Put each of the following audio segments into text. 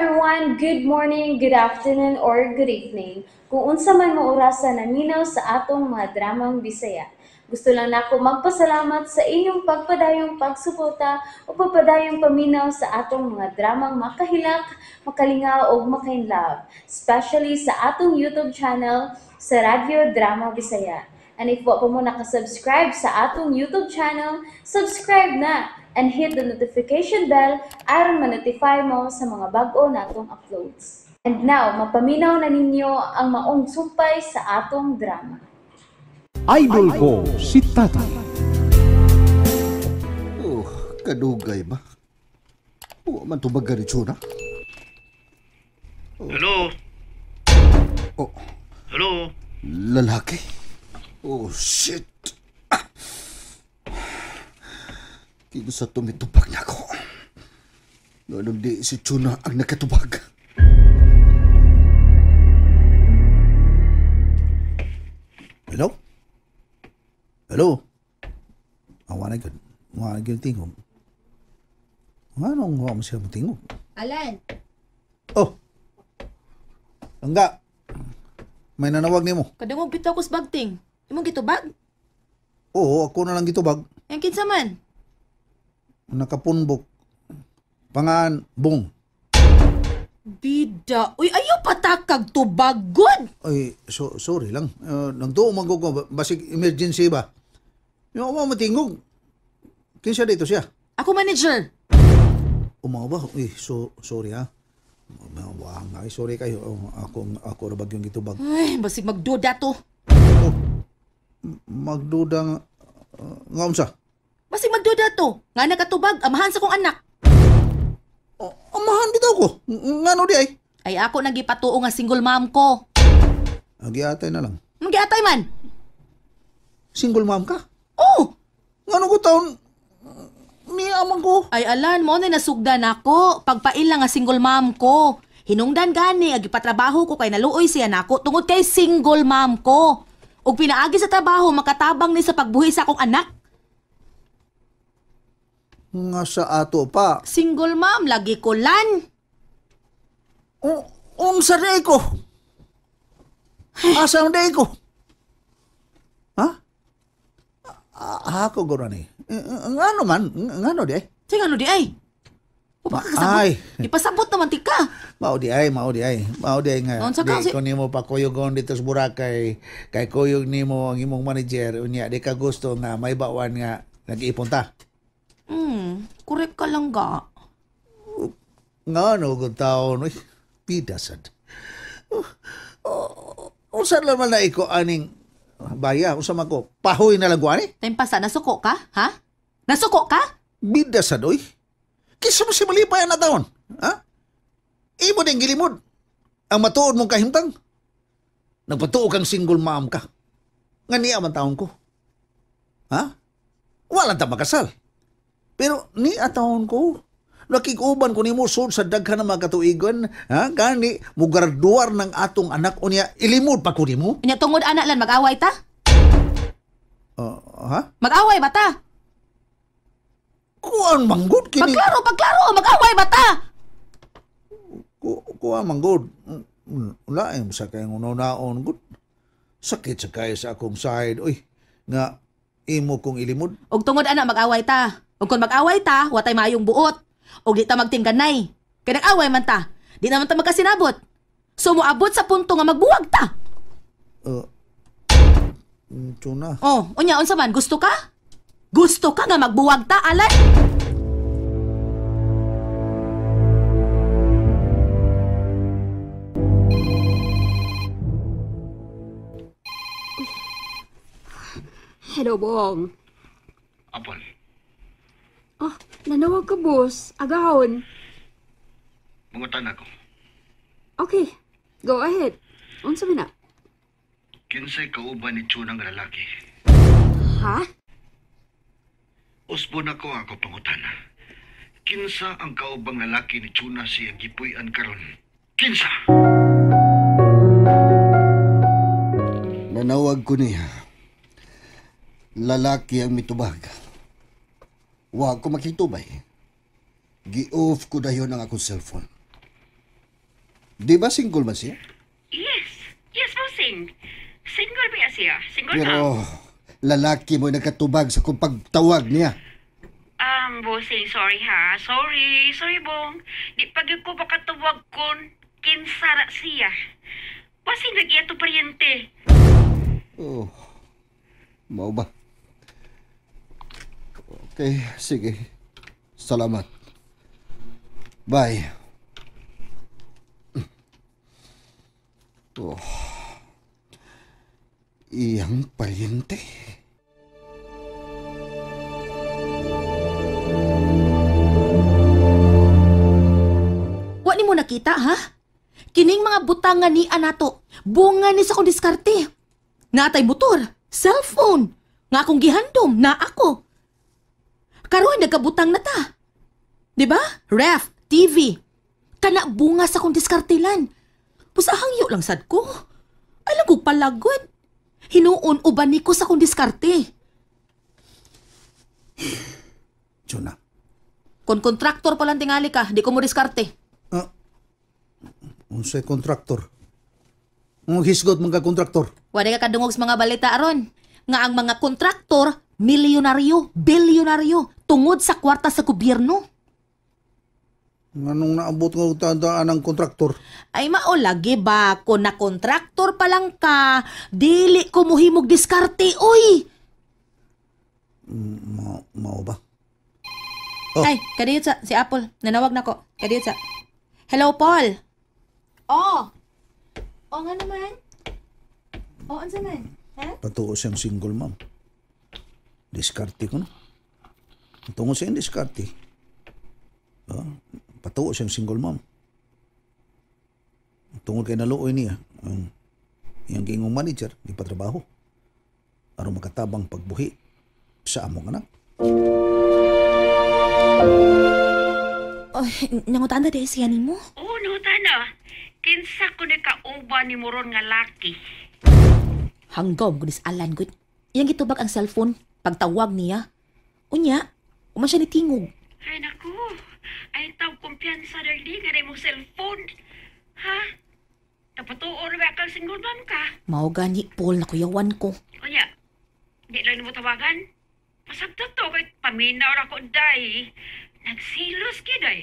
everyone! Good morning, good afternoon, or good evening. Kung unsa man mo orasa naminaw sa atong mga dramang Bisaya. Gusto lang nako magpasalamat sa inyong pagpadayong pagsuporta o pagpadayong paminaw sa atong mga dramang makahilak, makalingaw o makainlove, especially sa atong YouTube channel sa Radyo Drama Bisaya. And if wa pa mo nakasubscribe sa atong YouTube channel, subscribe na and hit the notification bell aron ma-notify mo sa mga bag-o natong uploads. And now, mapaminaw na ninyo ang maong sumpay sa atong drama. Idol ko si Tatay. Oh, kadugay ba? Wa man tubag gani Chuna. Oh. Hello? Oh. Hello? Lalaki? Oh, shit. Ah. Kinsa tumitubag na ako. Nganong di si Chuna ang nakatubag. Hello? Hello? Wala gyud. Wala gyud tingog. Nganong wa man siya motingog? Alan. Oh. Angga. May nanawag nimo. Kadungog bitaw ko sa bagting. Imong gitubag? Oo, ako na lang gitubag. Yang kinsa man? Nakapunbok. Pangan Bong. Bida. Uy, ayaw patakag tubag gud. Ay, sorry lang. Nagtuo man ko basig emergency ba? Yung mo matingog. Kinsa dito siya? Ako manager. Umaw ba? Uy, sorry ha. Wah, ay, sorry kayo. Oh, ako ra bag yung gitubag. Ay, basig magduda to. Oh, magduda nga, nga unsa? Basig magduda to. Nga nakatubag, amahan sa kong anak. Oh, amahan bitaw ko. Ngano di ay? Ay ako nang gipatuo nga single mom ko. Giatay na lang. Giatay man. Single mom ka? Oh! Ngano ko taon ni amang ko? Ay alan, mo na nasugdan ako. Pagpail lang nga single mom ko. Hinungdan gani, agipatrabaho ko kay naluoy siya nako tungod kay single mom ko. Ug pinaagi sa trabaho makatabang ni sa pagbuhi sa akong anak. Nga sa ato pa. Single mom, lagi ko lan. Unsa di ko? Asa di ko? Ha? Ako gura ni. Ngano man? Ngano di ay? Sige, ngano di ay? Ay. Ipasabot naman ti ka. Mao di ay, mao di ay. Mao di ay nga. Di ko nimo pakuyugon dito sa Boracay. Kay kuyog nimo ang imong manager. Unya, di ka gusto nga may bawan nga nag-iipon ta. Correct ka lang ga. Ngano kung taon, uy, pidasad. Unsa lang man na iko aning baya, unsa man ko, pahoy na lang ko ani? Time pasa, nasuko ka? Ha? Nasuko ka? Bidasad, uy. Kisa mo si malipay na taon, ha? Imo din gilimod. Ang matuod mong kahimtang. Nagpatuo kang single mom ka. Nga niya man taon ko. Ha? Walang ta makasal. Pero ni ataon ko, nakikuban ko nimo sud sa daghan ng mga katuigan, ha? Gani mugraduar ng atong anak unya ilimod pa ko nimo. Unya tungod anak lan mag-away ta? Ha? Mag-away ba ta? Kuan manggod kini. Pagklaro, mag-away ba ta? Kuan manggod. Lain sa kayong unaon gud. Sakit sa kayo sa akong side, oy, nga imo kong ilimod. Og tungod anak mag-away ta. Ug kung mag-away ta, watay maayong buot. Og di ta magtingganay. Kay nag-away man ta, di naman ta magkasinabot. So moabot sa punto nga magbuwag ta. Chuna. Oh, unya unsa man gusto ka? Gusto ka nga magbuwag ta, Alan? Hello, Bong. Apol. Oh, nanawag ka, boss. Agahon. Mangutan ako. Okay, go ahead. Unsa man na? Kinsay kauban ni Chuna nga lalaki? Ha? Usbon ako ang pangutana. Kinsa ang kaubang lalaki ni Chuna siyang gipuy-an karon? Kinsa? Nanawag ko niya. Lalaki ang mitubag. Wa ko makitubay. Gi-off ko dayon ang akong cellphone. Di ba single man siya? Yes. Yes, bossing. Single ba siya? Single Pero mom. Lalaki mo nakatubag sa kung pagtawag niya. Bossing, sorry ha. Sorry. Sorry, Bong. Di pag ko makatawag kun kinsara siya. Bossing, nag-iya to paryente. Oh. Mao ba? Okay, sige. Salamat. Bye. Oh. Iyang paryente. Wa nimo nakita, ha? Kining mga butang nga ni anato, bunga ni sa akong diskarte. Natay motor, cellphone, nga akong gihandom, na ako. Karon nagkabutang na ta. Diba? Ref, TV. Kana bunga sa akong diskartelan. Pusahangyo lang sad ko. Alam ko palagod. Hinuon uban ni ko sa akong diskarte. Chuna. Kung kontraktor pa lang tingali ka, di ko mo diskarte. Unsay kontraktor? Ang hisgot mga kontraktor. Wala ka kadungog sa mga balita aron. Nga ang mga kontraktor, milyonaryo, bilyonaryo, tungod sa kwarta sa gobyerno. Anong naabot nga tandaan ang kontraktor? Ay mao lagi ba, kung na kontraktor pa lang ka, dili ko muhimog diskarte, oy! Mao ba? Oh. Ay, kadiyot sa, si Apple, nanawag na ko. Kadiyot sa. Hello, Paul. Oh. Oh, nga naman. Oh, ansa man? Ha? Patuo siyang single mom. Diskarte ko no. Tungo siyang diskarte. Patuo siyang single mom. Tungod kay naluoy niya, ang iyang gingong manager, di pa trabaho. Aron makatabang pagbuhi sa among anak. Oh, nangutaan na dahil siya nimo? Oo, nangutaan na. Kinsa ko ni kauban ni Moron nga laki. Hanggaw mo kunis alan, good. Iyang gitubag ang cellphone, pagtawag niya. Unya, uman siya ni tingog. Ay, naku. Ay, tawag kumpiyansa, darling, nga na imong cellphone. Ha? Napatuon ba kang single mom ka? Mao gani, Paul, nakuyawan ko. Unya, di lang mo tawagan. Masabtot to, kay paminaw ra ko, day. Nagsilos ki, day.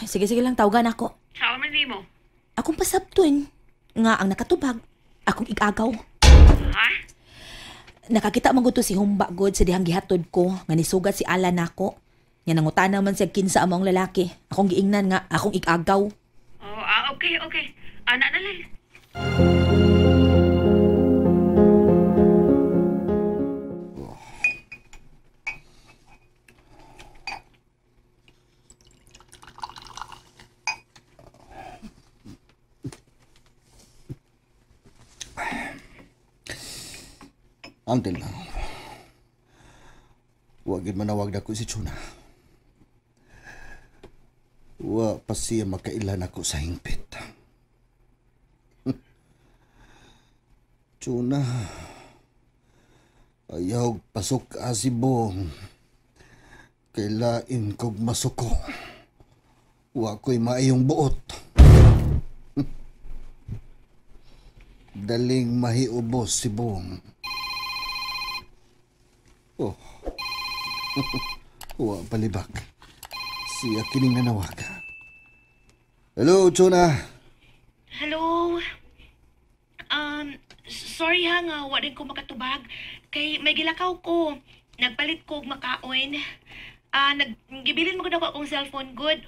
Sige, sige lang, tawagan ako. Saan man nimo? Akong pasabtuin. Nga ang nakatubag, akong igagaw. Ha? Nakakita man gud to si Humba god sa dihang gihatod ko nga nisugat si Alan nako. Nya nangutana man siya kinsa among lalaki. Akong giingnan nga akong igagaw. Oh, okay, okay. Ana na lang. Until now, wag yun manawag na ko si Chuna. Wa pa siya makailan ako sa hingpit. Chuna, ayaw pasok asibong. Kailain kog masuko. Wa ko'y maayong buot. Daling mahiubos si Bong. Oh. Wa palibak. Siya kining nanawag. Hello, Chuna. Hello. Sorry ha nga, wa rin ko makatubag. Kay may gilakaw ko. Nagpalit ko og makaon. Naggibilin mo gud ako akong cellphone good.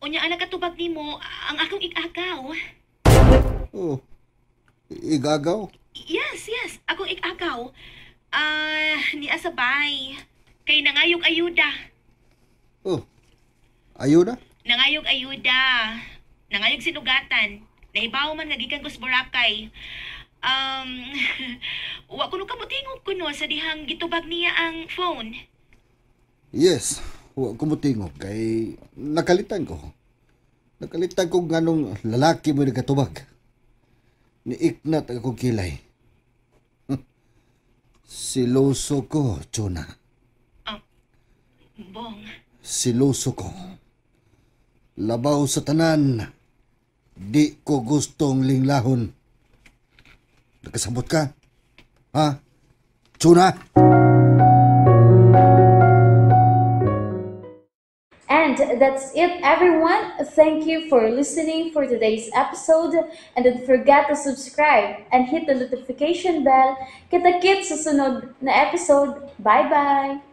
Unya ang nakatubag nimo ang akong igagaw. Oh. Igagaw? Yes, yes, akong igagaw. Niya sabay. Kay nangayog ayuda. Oh. Ayuda? Nangayog ayuda. Nangayog sinugatan. Nahibaw man nga gikan ko sa Boracay. Wa kuno kamutingog kuno sa dihang gitubag niya ang phone. Yes, wa ko mutingog kay nakalitan ko. Nakalitan ko nganong lalaki mo nagkatubag. Niiknat ako kilay. Siloso ko, Chuna. Bong. Siloso ko. Labaw sa tanan. Di ko gustong linglahon. Nakasabot ka? Ha? Tsuna? And that's it, everyone. Thank you for listening for today's episode. And don't forget to subscribe and hit the notification bell. Kita-kits sa sunod na episode. Bye-bye!